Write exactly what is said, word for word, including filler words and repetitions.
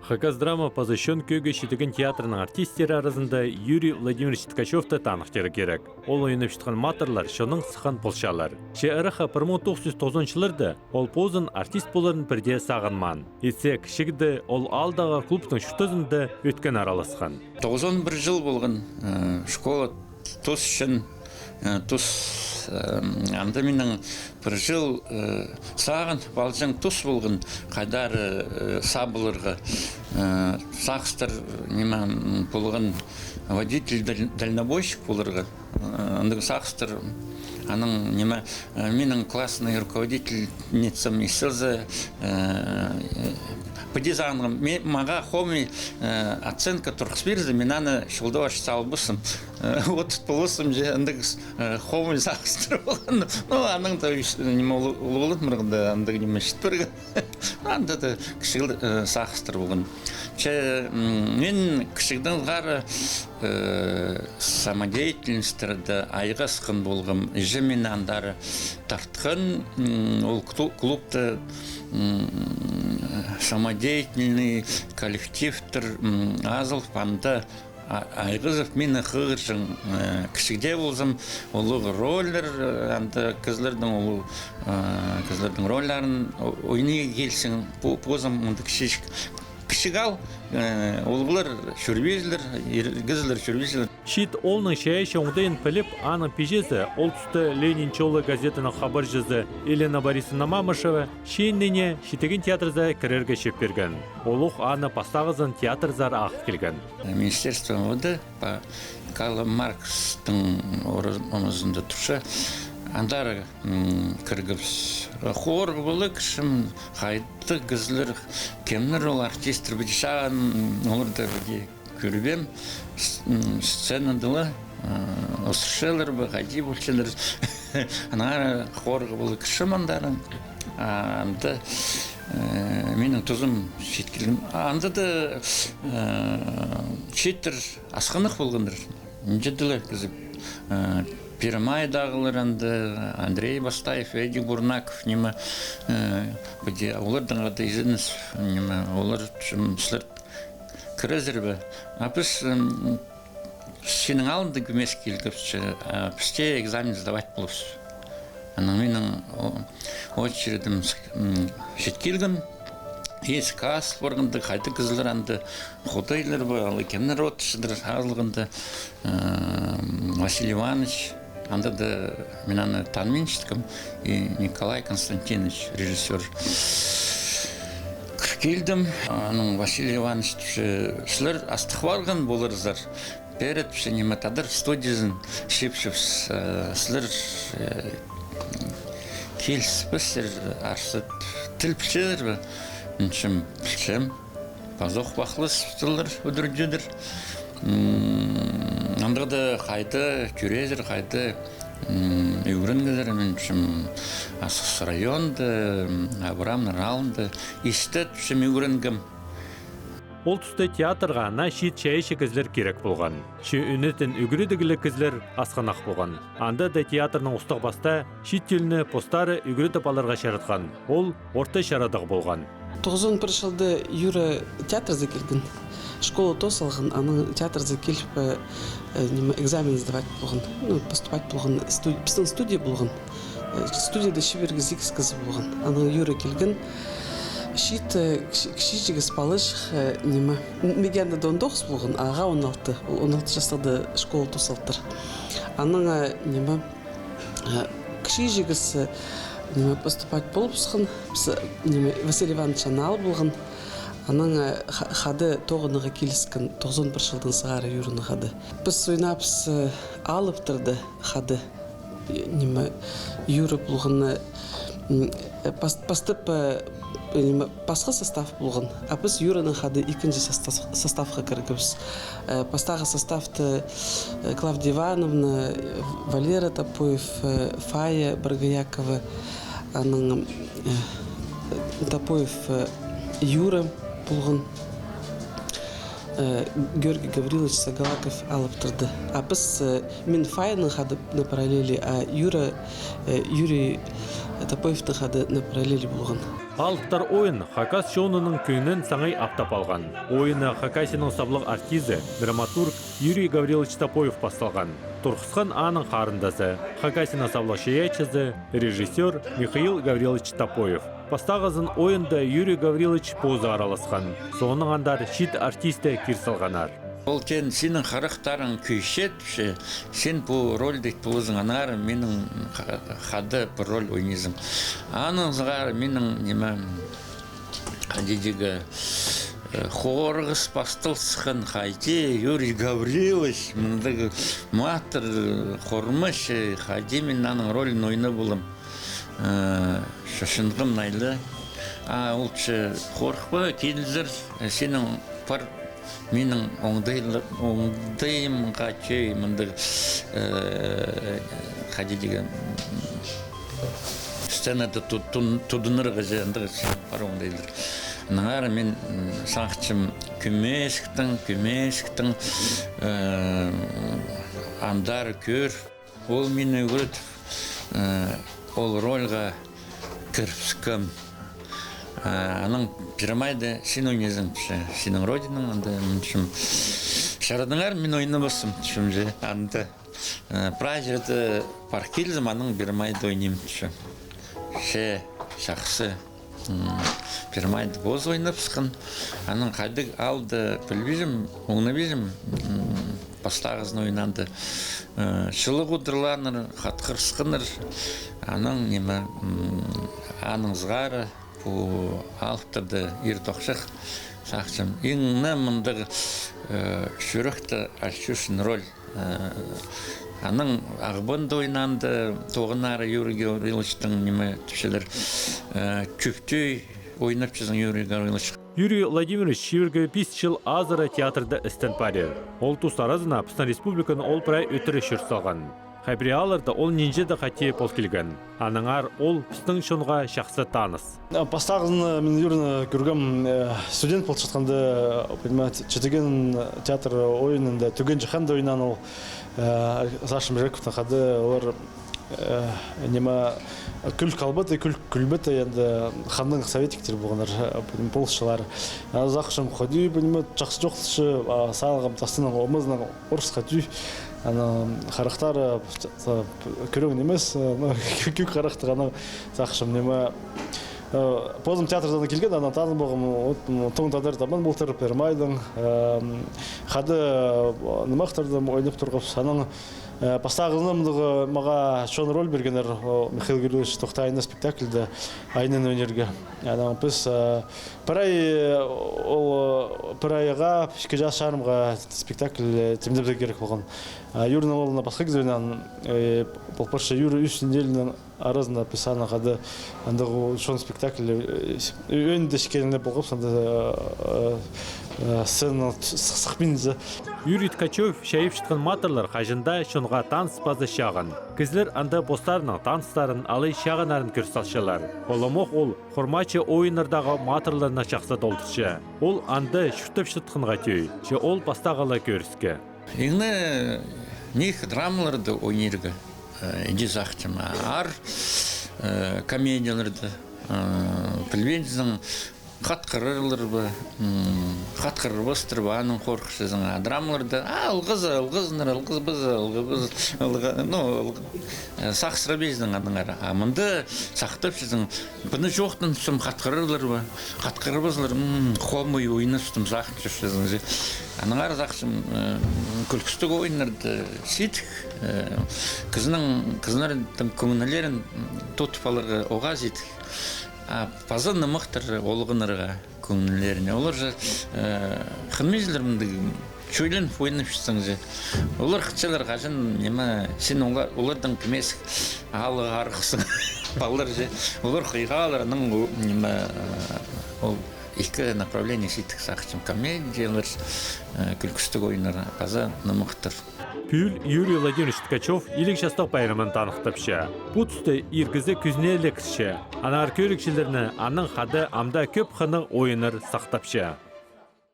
Хакас драма паза чон кӧгі читіген театрның артисттері аразында Юрий Владимирович Ткачевты таныхтирға кирек. Ол ойнапчатхан матырлар чоннаң сыххан полчалар. Че ырахха пір муң тоғыс чӱс тоғызонынҷы чылларда ол позын артист поларын пірдее сағынмаан. Итсе, кічігде ол аалдағы клубтың чуртазында ӧткін араласхан. Тоғызон пір чыл полған, э, школа тус чын, э, тус, э, анда минің пір чыл, э, сағын палҷаң тус полған, хайдар, э, саа поларға, э, сағыстар, ниме, м, полған, водитель даль-, дальнобойщик поларға. Э, андағ сағыстар, анаң, ниме, э, минің классный руководительницам исчелзе, э, э, піди сағынғам, ме-, мағаа хомай, э, оценка турғыс пирзе, мин аны чолдап аш салбысым. Э, вот полысым же, андағ, э, хомай сағыстар полған. Ну, анаң даа, ниме, улу-, улуғланмирға даа, андағ, ниме, чит пирген. Анда даа кічіг, э, сағыстар полған. Че, м, мин кічігдең сығара, э, самодеятельностьтарда айғасхан полғам. Іҷем мині андар тартхан, м, ол клу-, клубта, м, самодеятельный коллективтер, м, азыл, анда а-, айғазып, мині хығырҷаң, э, кічігде ползам, улуғ рольлер, э, анда кізілернің улуғ, э, кізілернің рольларын о-, ойнирға килчең, по-, позым мында кічіҷек, кічіг аал, э, улуғлар чӧрбеезілер, ир-, кізілер чӧрбеезілер. Чиит оолның чайаачы оңдайын піліп, аның пиҷезі, ол туста «Ленин чолы» газетаның хабарҷызы Елена Борисовна Мамышева, чииннең читіген театрзар кірерге чеп пирген. Олох аны пастағызын театрзар ағыл килген. Министерство МВД по Карл Маркстың ора-, омазында турча, андар, м, кіргебіс. Хорға полар кірчем, хайдағ кізілер, кемнер ол артисттер, піди чағын, оларды піди кӧрбеем, с-, м, сценада ла, э, ысырчалар ба, хайди полчалар. Аннаңар хорға полар кірчем андар. А анда, э, минің тузым чит килген. А анда даа, э, чииттер асхынах полғаннар. Нинҷе-де ла кізі, э, Первомайдағылар анда, Андрей Бастаев, Эдик Бурнаков, ниме, э, піди, оларнаң хада изеннес, ниме, олар чым, сірер кірезер бе? А піс, м, синің алныңда кӧмес килгебіс, а пісте экзамен сдавать поларбыс. Анаң минің о-, очередім с-, м, чит килген. И сікке ас парғанда, хайдағ кізілер анда, худайлар ба, алай кемнер, от чыдыр алғанда, э, Василий Иванович, анда даа мин аны таныминчатхам, и Николай Константинович, режиссёр. Кір килдім, анаң Василий Иванович тіпче: «Сірер астых парған поларзар. Пеер тіпче, ниме, тадар студиязын чыыпчабыс, э, сірер, э, киліспессер, арса тіл пілчезер бе?» Мин тіпчем: «Пілчем». Пазох пахластылар, удур-тӧдір. М, андағ даа хайда тӧреезер, хайда, м, ӱгренгезер, мин тіпчем, Асхыс районда, м, Абрамның аалында, исте тіпчем, ӱгренгем. Ол туста театрға наа чиит чайаачы кізілер кирек полған. Че ӱнетін ӱгредігліг кізілер асхынах полған. Анда даа театрның устағ-пастаа чиит тілні постары ӱгредіп аларға чаратхан. Ол орта чарадығ полған. Тоғызон пір чылда Юра театрзар килген. Школа тоос салған, анаң театрзар киліп, э, э, ниме, экзамен сдавать полған. Ну, поступать полған, студ-, пістің студия полған. Э, студияда чибіргі сигіс кізі полған. Анаң Юра килген. Чиит, э, кічі-, кічіҷегес палаҷах, э, ниме. М-, миге анда даа он тоғыс полған, ағаа он алты. Ол он алты частығда школа тоос салтыр. Анаң, э, ниме, э, кічіҷегес, э, ниме, поступать полыбысхан, піс, э, ниме, Василий Иванович аны ал полған. Анаң, э, ха-, хада тоғынарға киліскен, тоғызон пір чылдаң сығара Юраның хада. Піс ойнабыс, э, алыптарда хада. Ниме, Юра полған, м, пас-, пастап, э, ниме, пасха состав полған. А піс Юраның хада ікінҷі состав-, составха кіргебіс. Э, пастағы составта, э, Клавдия Ивановна, э, Валера Топоев, э, Фая Боргоякова, анаң, э, Топоев, э, Юра полған. Э, Георгий Гаврилович Сагалаков алыптарды. А піс, э, мин Фаяның хада на параллели, а Юра, э, Юрий Топоевтің хада на параллели полған. «Алыптар» ойын хакас чонының кӧңнін саңай аптап алған. Ойынны Хакасияның саблығ артизі, драматург Юрий Гаврилович Топоев пасталған. Турғысхан аның харындазы, Хакасияның саблығ чайаачызы, режиссёр Михаил Гаврилович Топоев. Пастағызын ойында Юрий Гаврилович позы араласхан. Соонаң андар чиит артисті кир салғаннар. Ол теен: «Синің харахтарың кӧйче, — тіпче, — син пу рольды ит поларзың, аннаңар минің ха-, хада пір роль ойнирзың». Аннаңар минің, ниме, хайди дее, э, хорғыс пастал сыххан, хайди Юрий Гаврилович, мындағ матыр, э, хормач, э, хайди мин аның ролин ойнап полам. Э, чачынғам найлы. А ол тіпче: «Хорыхпа, килзер, э, синің пар минің оңдайлар, оңдайымға тӧӧй, мындағ, э, хайди дее, сценада ту-, тун-, тудынарға, че андағ синің пар оңдайлар». Аннаңар мин, м, сағынчам, кӧмесіктең, кӧмесіктең, э, андар кӧр. Ол мині ӱгретіп, э, ол рольға кірібіскем. Э, анаң: «Первомайда син ойнирзың, — тіпче, — синің родинаң». Анда мин тіпчем: «Чарадыңар, мин ойнабаспын, — тіпчем, — че анда, э, прай чирде пар килзем, анаң Первомайды ойним», — тіпчем. Че, чахсы. М, Первомайды позы ойнабысхан. Анаң хайдағ алды пілбинчем, оңнабинчам, м, пастағызын ойнаанда. Э, чылығ удурлааннар, хатхырысханнар. Анаң, ниме, м, аннаң сығара пу алыптарда ир тохчах, сағынчам. Иң не мындағ, э, чӱректі алчатхан роль. Э, анаң Ағбанда ойнаанда, тоғыннары Юрий Гавриловичтің, ниме тіпчелер, э, «Чӧптӱӱй» ойнапчазың, Юрий Гаврилович. Юрий Владимирович чибіргі пис чыл азыра театрда істен парир. Ол тус аразына пістің республиканы ол прай ӧтіре чӧр салған. Хабираларда ол нинҷе дее хати пол килген. Аннаңар ол пістің чонға чахсы таныс. Пастағызын мин Юрийні кӧргем, э, студент полчатханда, понимаете, «Читіген» театр ойынында «Тӱген чаханда» ойнаан ол, э, Саша Миржековтың хада. Олар, э, ниме, кӱл халбады, кӱл кӱлбеді, енді ханның советниктері полғаннар, э, полысчалар. А сағынчам, хайди, понимаете, чахсы чоохтапча, а салғам тастынаң, омазынаң орысха тӧӧй. Анаң харахтары, кӧрің нимес, ну, кӧк харахтар, анаң сағынчам, ниме, э, позым театрдаң килген, анаң танығ полғам, вот, м, тоң тадар Таман полтыр, Первомайдаң, э, хада, э, нымахтарда ойнап турғабыс. Анаң, э, пастағызын мындағ, э, мағаа чон роль пиргеннер, о, Михаил Гаврилович Тохтайны спектакльда Айнаны ойнирға. Анаң піс, э, пір ай, э, ол, э, пір айға, ікі час чарымға спектакль, э, тимдебізерге кирек полған. А Юрий Ноғоловна пасха кізі ойнаан, э, пол парча. Юрий, ӱс неделяның аразында піс анаң хада андағ чоң спектакль, э, ӧӧнінде сиккенде полғабыс, анда, э, э, сценанаң сых-, сыхпинза. Юрий Ткачев чайапчатхан матырлар хаҷан даа чонға таныс паза чағын. Кізілер анда постарының таныстарын алай чағыннарын кӧр салчалар. Оламох ол хормачы ойыннардағы матырларны чахсы толдырча. Ол анда чуртапчатханға тӧӧй, че ол пастағы ла кӧріске. Иң не ниик драмаларда ойнирға, э, иди сағынчам, а аар, э, комедияларда, э, пілбинчезің, хатхырарлар ба, м, хатхырбастар ба, анаң хорыхчазың. А драмаларда, а, ылғаза, ылғазыннар, ылғазыбаза, ылғабаза, ылға-, ну, ылға-, э, сағыссырабазың аннаңар. А мында сахтапчазың, пыны чоохтаң тӱсчем, хатхырарлар ба, хатхырбазарлар, м, хомай ойнастым, сағынчазың же. Аннаңар сағынчам, э, кӱлкістіг ойыннарда сидік, э, кізінің, кізілернің кӧңнілерін, м, тудып аларға оғаа сидік. А паза нымахтар олғаннарға кӧңнілеріне. Олар же, э, хынминчалар мындағ чойланып ойнапчатсаң же. Олар хынчалар хаҷан, ниме, син олар, олардаң кӧмес алығ арығзың. Палалар же, олар хыйғалар, анаң, ниме, ол ікі направление сидік, сағынчам: комедиялар, э, кӱлкістіг ойыннар, паза нымахтар. Пӱӱл Юрий Владимирович Ткачев илиг частығ пайрамын таныхтапча. Пу туста ир кізі кӱзіне ле кірче. Аннаңар кӧрігҷілерні аннаң хада ам даа кӧп хынығ ойыннар сахтапча.